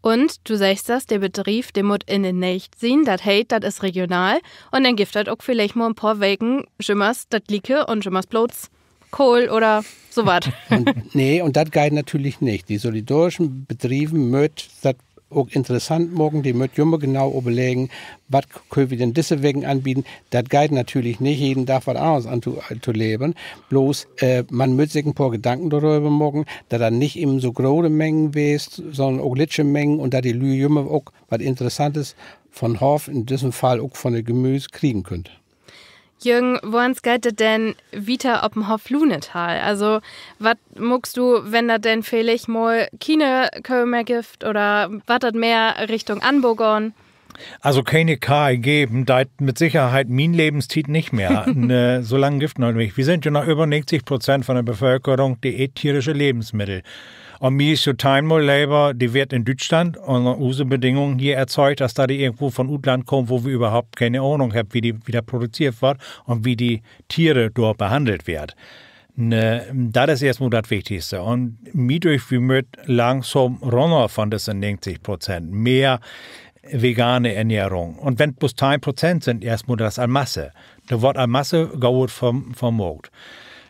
Un du seggst dat, de Bedrief, de mutt in de Neeg sien, dat heet, dat is regional. Un denn gifft dat ok villicht mal en poor Weken jümmers dat Glieke un jümmers bloots Kohl oder so wat. Nee, un dat geiht natürlich nich. De solidarschen Bedrieven mööt dat ok interessant maken, de mööt jümmer genau överleggen, wat köönt wi denn disse Weken anbieden. Dat geiht natürlich nich, jeden Dag wat anners an to, to levern. Bloots, äh, man mööt sik en poor Gedanken doröver maken, dat dat nich immer so grote Mengen weest, sonnern ok lüttje Mengen un dat de Lüe jümmer ok wat Interessantes von Hoff, in düssen Fall ok von de Gemüüs, kriegen köönt. Jürgen, woans geiht dat denn wieter op 'n Hoff Lunetal? Also, wat maakst du, wenn dat denn villicht mal kiene Köh mehr gifft oder warrt dat mehr Richtung Anbo gahn? Also, kene Keih geven deit mit Sicherheit mien Levenstiet nich mehr. Nee, so lang gifft dat noch nich. Wi sünd ja noch över negentig Prozent von de Bevölkerung, de eet tierische Levensmiddel. Un mi is dat teihn mal lever, de weert in Düütschland un use Bedingungen hier erzeugt, as dat de irgendwo von Utland kaamt, wo wi överhaupt kene Ahnung hebbt, wie de, wie dat produzeert warrt un wie de Tiere dor behannelt weert. Nee, dat is eerstmal dat Wichtigste. Un mi dücht, wi mööt langsam rünner von disse negentig Prozent. Mehr vegane Ernährung. Un wenn 't blots teihn Prozent sünd, eerstmal, dat is al Masse. Dor warrt al Masse Goot ver-, vermaakt.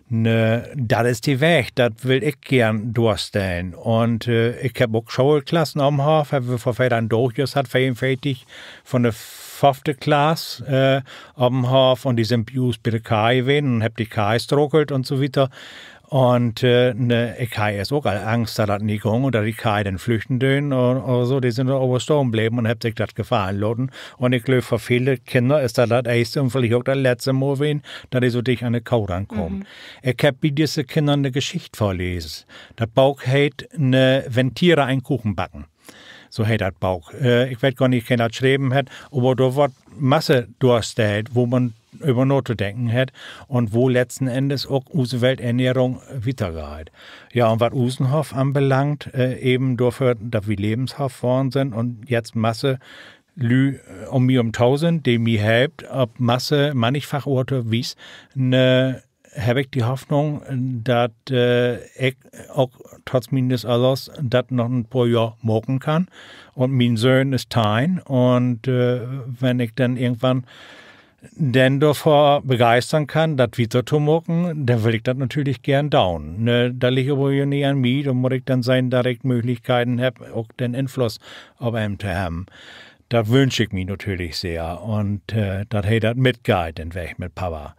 Nee, dat is de Weg, dat will ik geern dorstellen. Un, äh, ik hebb ok Schoolklassen op'n Hoff, hebbt wi vör veerteihn Daag jüst hatt, veerunveertig von de föffte Klass, äh, op'n Hoff, un de sünd bi us bi de Keih ween un hebbt de Keih strakelt un so wieter. Un, äh, nee, ik harr eerst ok al Angst, dat dat nich gung un dat de Keih denn flüchten döön oder, oder so. De sünd dor aver stahn bleven un hebbt sik dat gefallen laten. Un ik glööv, för vele Kinner is dat dat eerste un villicht ok dat letzte Mal ween, dat de so dicht an de Koh rankaamt. Ik hebb bi disse Kinner 'ne Geschicht vörlesen. Dat Book heet, ne, Wenn Tiere einen Kuchen backen. So heet dat Book. Äh, ik weet gor nich, keen dat schreven hett, aver dor warrt Masse dorstellt, wo man över natodenken hett un wo letzten Endes ok use Welternährung wietergeiht. Ja, un wat usen Hoff anbelangt, äh, even dorför, dat wi Levenshoff worrn sünd un jetzt Masse Lüüd, äh, üm mi ümto sünd, de mi helpt, op Masse mannigfach Oort un Wies, ne, hebb ik de Hoffnung, dat, äh, ik ok trotz mienes Öllers dat noch en poor Johr maken kann. Un mien Söhn is teihn. Un, äh, wenn ik denn irgendwann den dorför begeistern kann, dat wieter to maken, denn will ik dat natürlich geern doon. Ne, dat liggt aver jo nich an mi, dor mutt ik denn sehn, dat ik Mööglichkeiten hebb, ok den Influss op em to hebben. Dat wünsch ik mi natürlich sehr. Un, äh, dat he dat mitgeiht, den Weg mit Papa.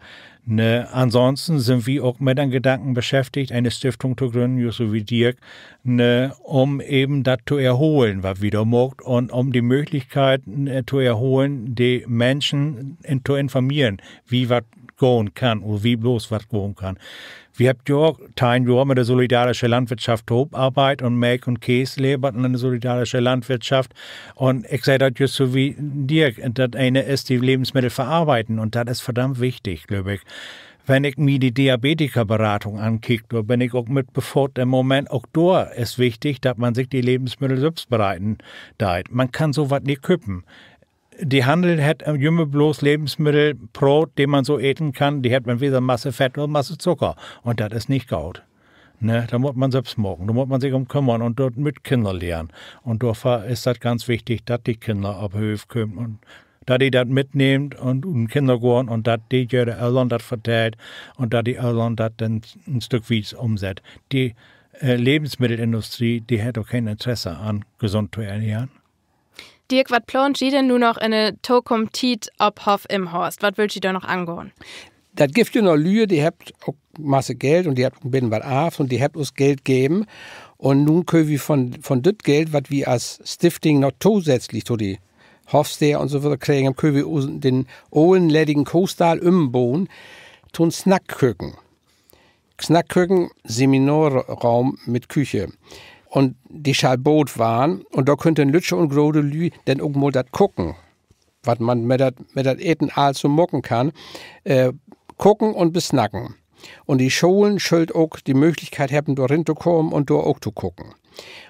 Ne, ansonsten sünd wi ok mit den Gedanken beschäftigt, ene Stiftung to grünnen, just so wie Dirk, ne, üm even dat to erholen, wat wi dor maakt, un üm de Mööglichkeit, äh, to erholen, de Menschen in-, to informeren, wie wat gahn kann oder wie bloots wat gahn kann. Wi hebbt ja ok teihn Johr mit de solidarische Landwirtschaft tohoop arbeidt un Melk un Kees levert in de solidarische Landwirtschaft. Un ik seh dat jüst so wie Dirk, dat ene is de Levensmiddel verarbeiden un dat is verdammt wichtig, glööv ik. Wenn ik mi de Diabetikerberatung ankiek, dor bün ik ok mit befaat in'n Moment. Ok dor is wichtig, dat man sik de Levensmiddel sülvst bereiden deit. Man kann so wat nich köpen. De Hannel hett jümmer bloots Levensmiddel praat, de man so eten kann. De hebbt entweder Masse Fett oder Masse Zucker. Un dat is nich goot. Ne, dor mutt man sülvst maken. Dor mutt man sik üm kümmern un dat mööt Kinner lehren. Un dorför is dat ganz wichtig, dat de Kinner op Hööf kaamt un dat de dat mitnehmt un in Kinnergoorn un dat de, de Öllern dat vertellt un dat de Öllern dat denn en Stück wiet ümsett. De Levensmiddelindustrie, de hett ok keen Interesse an, gesund to ernähren. Dirk, wat plaant ji denn nu noch in de tokamen Tiet op Hoff Imhorst? Wat wüllt ji dor noch angahn? Dat gifft ja noch Lüe, de hebbt ok Masse Geld un de hebbt en beten wat arvt un de hebbt us Geld geven. Un nu köönt wi von, von düt Geld, wat wi as Stiftung noch tosätzlich to de Hoffsteer un so wat kregen, köönt wi us, den olen leddigen Kohstall ümboen to'n Snackköken. Snackköken, Seminarruum mit Küche. Un de schall boot warrn, un dor köönt denn lüttje un grote Lüüd denn ok mal dat koken, wat man mit dat, mit dat Eten allens so maken kann, koken un besnacken. Un de Scholen schüllt ok de Mööglichkeit hebben, dor rin to kamen un dor ok to koken.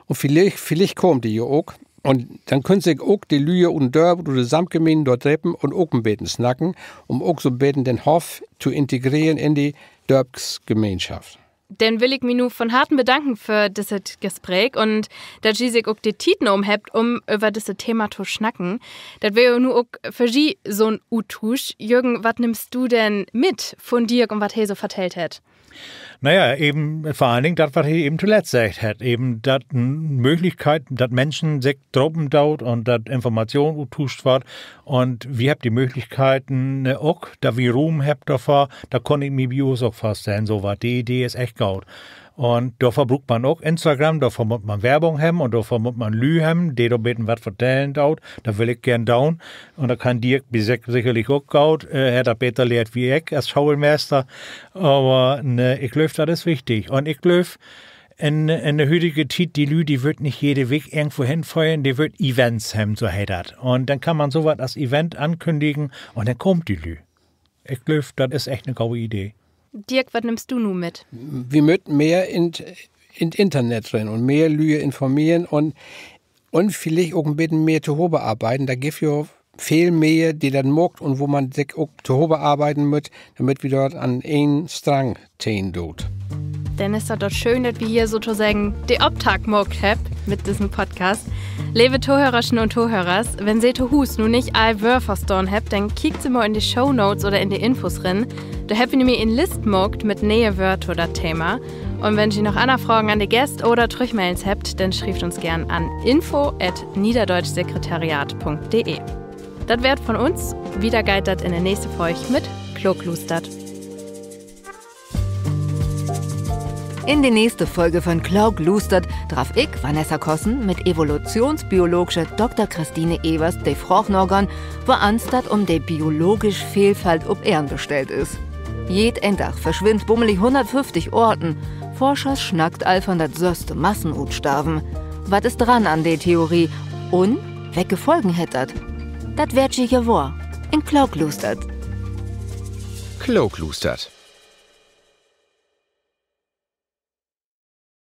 Un villicht, villicht kaamt de jo ok. Un denn köönt sik ok de Lüe ut 'n Dörp, ut de Samtgemeen dor drepen un ok en beten snacken, üm ok so 'n beten den Hoff to integreren in de Dörpsgemeenschop. Denn will ik mi nu von Harten bedanken för disset Gespreek un dat ji sik ok de Tiet nahmen hebbt, üm över disse Thema to snacken. Dat weer nu ok för ji so'n Uttuusch. Jürgen, wat nimmst du denn mit von Dirk un wat he so vertellt hett? Na ja, even vör allen Dingen dat, wat he even toletzt seggt hett. Even dat, Mööglichkeit, dat Minschen sik drapen doot un dat Information uttuuscht warrt. Un wi hebbt de Mööglichkeiten ok, dat wi Ruum hebbt dorför, dat kunn ik mi bi us ok vörstellen, so wat. De Idee is echt goot. Un dorför bruukt man ok Instagram, dorför mutt man Werbung hebben un dorför mutt man Lüüd hebben, de dor beten wat vertellen doot. Dat will ik geern doon. Un dat kann Dirk bi sik sicherlich ok goot, hett dat beter lehrt wie ik as Schoolmeester. Aver nee, ik glööv, dat is wichtig. Un ik glööv, in, in de hütige Tiet, de Lüüd, de wüllt nich jede Week irgendwo henföhren, de wüllt Events hebben, so heet dat. Un denn kann man so wat as Event ankündigen un denn kaamt de Lüüd. Ik glööv, dat is echt 'ne gode Idee. Dirk, wat nimmst du nu mit? Wi mööt mehr in, in't Internet rin un mehr Lüe informeren un, un villicht ok en beten mehr tohoop arbeiden. Dor gifft jo veel mehr, de dat maakt un wo man sik ok tohoop arbeiden mutt, dormit wi dor an een Strang tehn doot. Denn is dat doch schöön, dat wi hier sotoseggen de Optakt maakt hebbt mit dissen Podcast. Leve Tohörerschen un Tohörers, wenn Se to Huus nu nich all Wöör verstahn hebbt, denn kiekt Se mal in de Shownotes oder in de Infos rin. Dor hebbt wi nämlich en List maakt mit ne'e Wöör to dat Thema. Un wenn Se noch anner Fragen an de Gäst oder Trüchmellens hebbt, denn schrievt uns geern an info at niederdeutschsekretariat punkt de. Dat weer 't von uns. Wieder geiht dat in de nächste Folg mit Klookluustert. In de nächste Folge von Klookluustert draff ik, Vanessa Kossen, mit Evolutionsbiologsche Doktor Christine Evers de Fraag nagahn, woans dat üm de biologisch Veelfalt op Eern bestellt is. Jeden Dag verswinnt bummelig hunnertföfftig Oorten. Forschers snackt al von dat sösste Massenutstarven. Wat is dran an de Theorie? Un welke Folgen hett dat? Dat weert ji hier wohr in Klookluustert. Klookluustert.